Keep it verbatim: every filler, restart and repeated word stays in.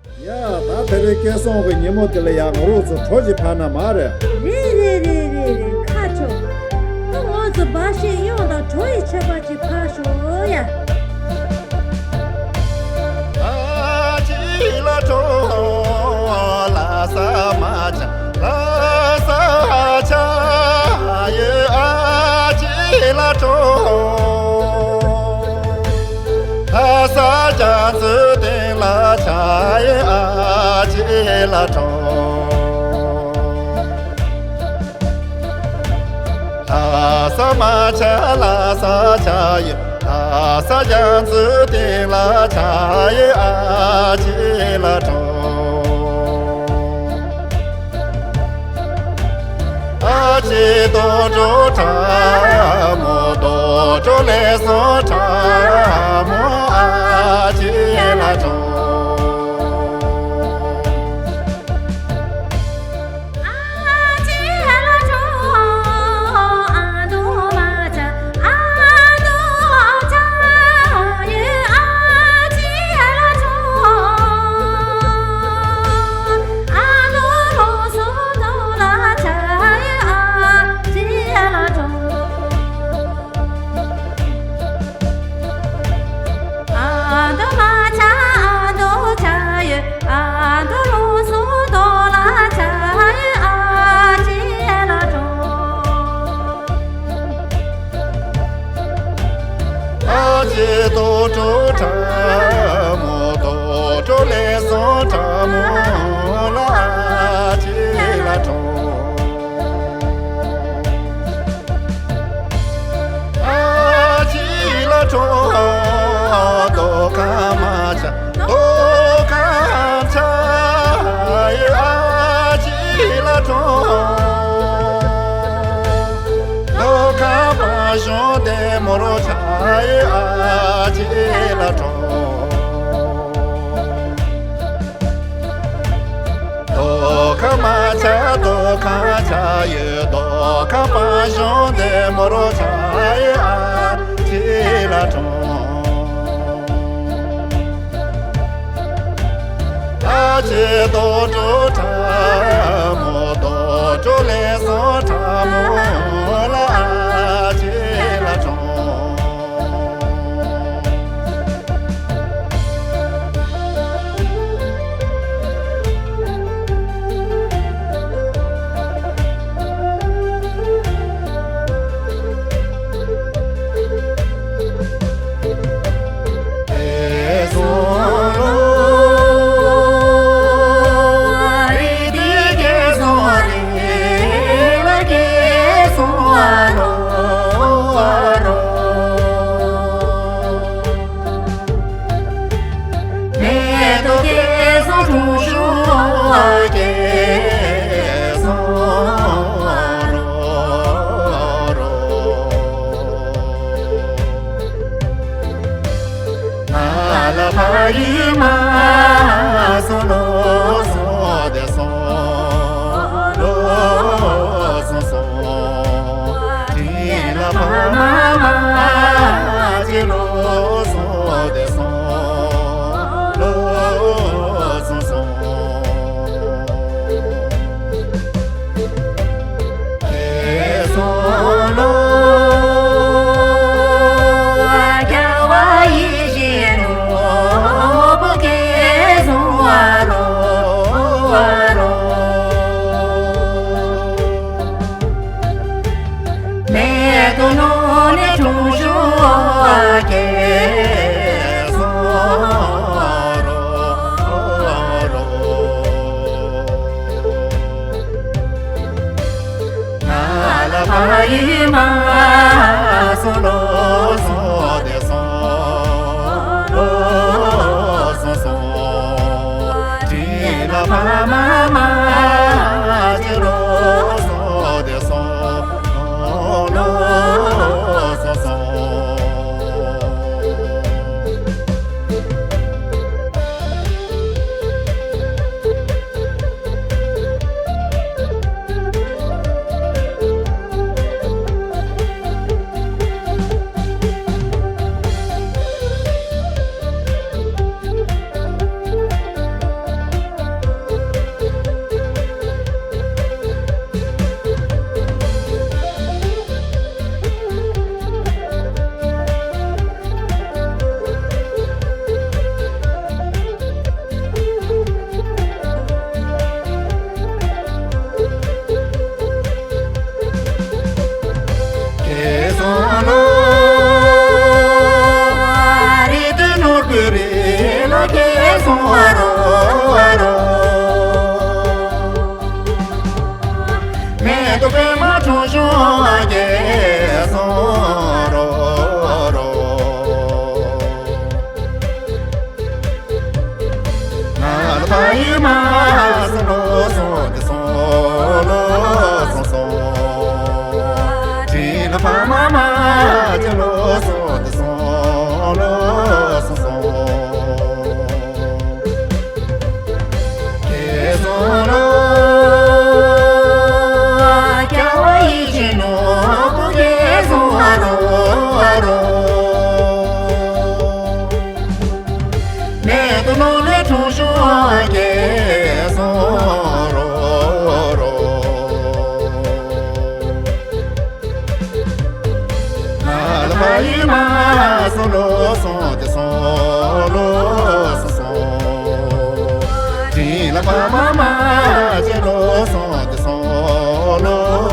ཡ། ད་དེ་རིང་སྐལ་བཟང་གི་ཉིན་མོ་དེ་ལ་ཡ་ང་རང་ཚོ་གྲོ་ཞིག་ཕར་ན་མ་རེད། རེད་རེད་རེད་རེད་རེད། ཁ་ཆོ། ད་ང་ཚོ་འབའ་ཞིག་གཡང་དང་གྲོ་ཡི་མཆོད་པ་ཅིག་ཕར་ཞོག་ཡ། ལ་ཕ་ཡི་མ་སོང་ལོ་སོང་དེ་སོང་ལོ་སོང་སོང་། དྲིན་ལ་ཕ་མ་མ་ཅི་ལོ་སོང་དེ་སོང་ལོ་སོང་སོང་། ཀེ་སོང་ལོ། ཀ་བ་ཡི་ཅི་ནོ་ཀེ་སོང་རོ་རོ། མེ་ཏོག་ནོར་ལས་འཁྲུངས་བྱུང་སྐྱེས་སོང་རོ་རོ། ང་ལ་ཕ་ཡི་མ་སོང་ལོ་སོང་དེ་སོང་ལོ་སོང་སོང་། དྲིན་ལ་ཕ་མ་མ་ཅི་ལོ་སོང་དེ་སོང་ལོ་